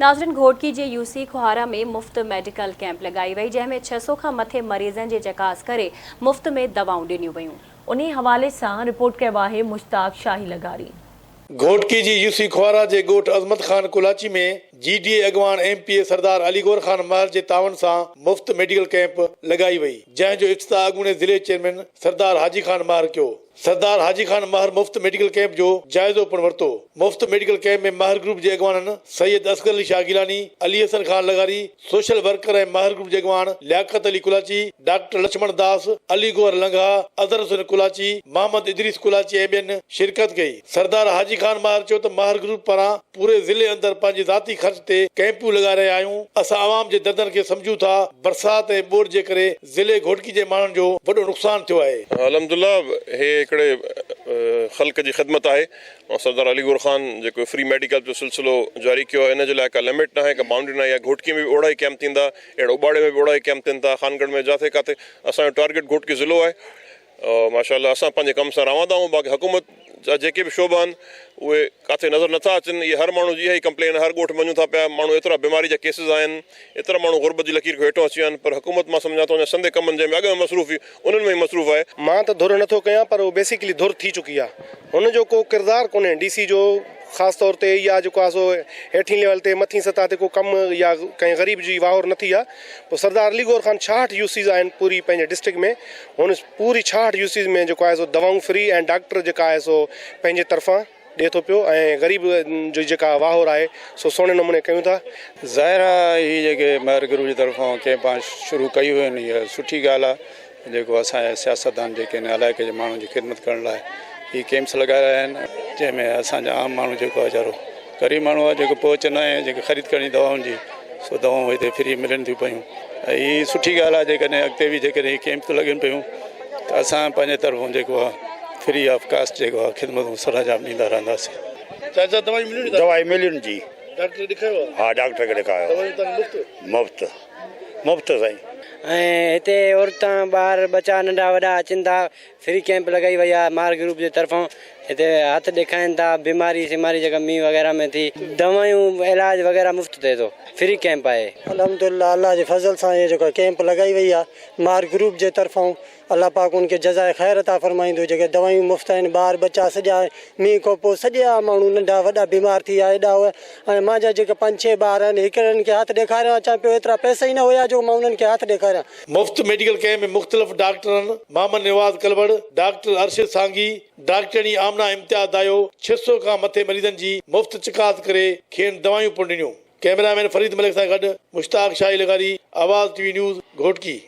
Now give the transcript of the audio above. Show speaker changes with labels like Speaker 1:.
Speaker 1: ناظرين گهوٽڪي جي يو سي کوهارا ۾ مفت ميڊيڪل ڪئمپ لڳائي وئي جنهن ۾ 600 کان مٿي مريضن جي چڪاس ڪري مفت ۾ دوائون ڏنيون ويون.
Speaker 2: انهي حوالي سان رپورٽ ڪيو آهي مشتاق شاهي لغاري.
Speaker 3: گهوٽڪي جي يو سي کوهارا جي ڳوٺ عظمت خان ڪولاچي ۾ جي ڊي اي اڳواڻ M P A Sardar Ali Gohar Khan Mahar جي تعاون سان مفت ميڊيڪل ڪئمپ لڳائي وئي جنهن جو افتتاح اڳوڻي ضلعي چيئرمين سردار حاجي خان مهر ڪيو. سردار حاجي خان مهر مفت ميڊيڪل ڪئمپ جو جائزو پڻ ورتو. مفت ميڊيڪل ڪئمپ ۾ مهر گروپ جي اڳواڻن سيد اصغر علي شاهه گيلاني، علي حسن خان لغاري، سوشل ورڪر ۽ مهر گروپ جي اڳواڻ لياقت علي ڪلاچي، ڊاڪٽر لڇمڻ داس، علي گوهر لنگاهه، اظهر حسين ڪلاچي، محمد ادريس ڪلاچي ۽ ٻين شرڪت ڪئي. سردار حاجي خان مهر چيو ته مهر گروپ پاران پوري ضلعي اندر پنهنجي ذاتي خرچ تي ڪئمپون لڳائي رهيا آهيون، اسان عوام جي دردن کي سمجهون ٿا، برسات ۽ ٻوڏ جي ڪري ضلعي گهوٽڪي جي ماڻهن جو وڏو نقصان ٿيو آهي.
Speaker 4: الحمدلله هي هڪڙي خلق جي خدمت آهي ۽ سردار علي گور خان جيڪو فري ميڊيڪل جو سلسلو جاري ڪيو آهي ان جي لاء ڪا لمٽ ناهي ڪا بائونڊري ناهي گهوٽڪي ۾ به اوڙا ئي ڪيمپ ٿيندا اهڙو اوٻاڙي ۾ به اوڙا ئي ڪيمپ ٿين ٿا خانگڙهه ۾ جاٿي ڪاٿي اسان جو ٽارگيٽ گهوٽڪي ضلعو آهي ماشاء الله اسان پنهنجي ڪم سان رواندا آهيون باقي حڪومت جا جيڪي به شعبا آهن اهي ڪاٿي نظر نٿا اچن اهي هر ماڻهو جي اها ئي ڪمپلين آهي هر ڳوٺ ۾ وڃون ٿا پيا ماڻهو ايترا بيماري جا ڪيسز آهن ايترا ماڻهو غربت جي لڪير کان هيٺو اچي ويا آهن پر حڪومت مان سمجهان ٿو اڃا سندي ڪمن جنهن ۾ اڳ ۾ مصروف هئي انهن ۾ ئي مصروف آهي.
Speaker 5: مان ته ڌر نٿو ڪيان پر هو بيسيڪلي ڌر ٿي چڪي آهي هن جو ڪو ڪردار ڪونهي ڊي سي جو خاص طور تي يا جيڪو آهي سو هيٺين ليول تي مٿين سطح تي ڪو ڪم يا ڪنهن غريب جي واهور نه ٿي آهي پوء سردار علي گوهر خان 66 يو سيز آهن پوري پنهنجي ڊسٽرڪٽ ۾ هن پوري 66 يو سيز ۾ جيڪو آهي سو دوائون فري ۽ ڊاڪٽر جيڪا آهي سو پنهنجي طرفان ڏي ٿو پيو ۽ غريب جي جيڪا واهور آهي سو سهڻي نموني ڪيون ٿا.
Speaker 6: ظاهر آهي هي جيڪي مهر گروپ جي طرفان ڪئمپان شروع ڪيون ويون آهن اها سٺي ڳالهه آهي جيڪو اسان جا سياستدان جيڪي هن علائقي جي ماڻهن جي خدمت ڪرڻ لاء هي ڪئمپس لڳائي رهيا آهن جنهن ۾ اسان جا عام ماڻهو جيڪو آهي ويچارو غريب ماڻهو آهي جيڪو پهچ نه آهي جيڪي خريد ڪرڻي دوائن جي سو دوائون هتي فري ملن ٿيون پيون ۽ هي سٺي ڳالهه آهي جيڪڏهن اڳتي به جيڪڏهن هي ڪيمپ لڳن پيون ته اسان پنهنجي طرفون جيڪو آهي فري آف ڪاسٽ جيڪو آهي خدمتون سرانجام ڏيندا رهنداسين.
Speaker 3: چاچا دوائيون مليون ني
Speaker 7: دوائي مليون جي.
Speaker 3: ڊاڪٽر کي ڏيکايو آ؟
Speaker 7: ها ڊاڪٽر کي ڏيکايو.
Speaker 3: دوائيون تان مفت؟
Speaker 7: مفت مفت سائين.
Speaker 8: ۽ هتي عورتان ٻار ٻچا ننڍا وڏا اچن ٿا فري ڪيمپ لڳائي وئي آهي مار گروپ جي طرفان هتي هٿ ڏيکائين ٿا بيماري سيماري جيڪا مينهن وغيره ۾ ٿي دوائيون علاج وغيره مفت ٿئي ٿو فري ڪيمپ آهي.
Speaker 9: الحمدلله الله جي فضل سان هي جيڪا ڪيمپ لڳائي وئي آهي مار گروپ جي طرفان الله پاڪ ان کي جزاء خير عطا فرمائيندو جيڪي دوائيون مفت آهن ٻار ٻچا سڄا مينهن کان پوء سڄا ماڻهو ننڍا وڏا بيمار ٿي ويا ايڏا هئا ۽ مانجا جيڪي پنج ڇهه ٻار آهن هڪڙن کي هٿ ڏيکاريان اچان پيو ايترا پئسا ئي نه هيا جو مان انهن کي هٿ ڏيکاريان.
Speaker 3: مفت ميڊيڪل ڪئمپ ۾ مختلف ڊاڪٽرن محمد نواز ڪلوڙ، ڊاڪٽر ارشد سانگي، ڊاڪٽرياڻي آمنه امتياز دايو 600 کان مٿي مريضن جي مفت چڪاس ڪري کين دوائيون پڻ ڏنيون. ڪئميرا مين فريد ملڪ سان گڏ مشتاق شاهي لغاري، آواز ٽي وي نيوز، گهوٽڪي.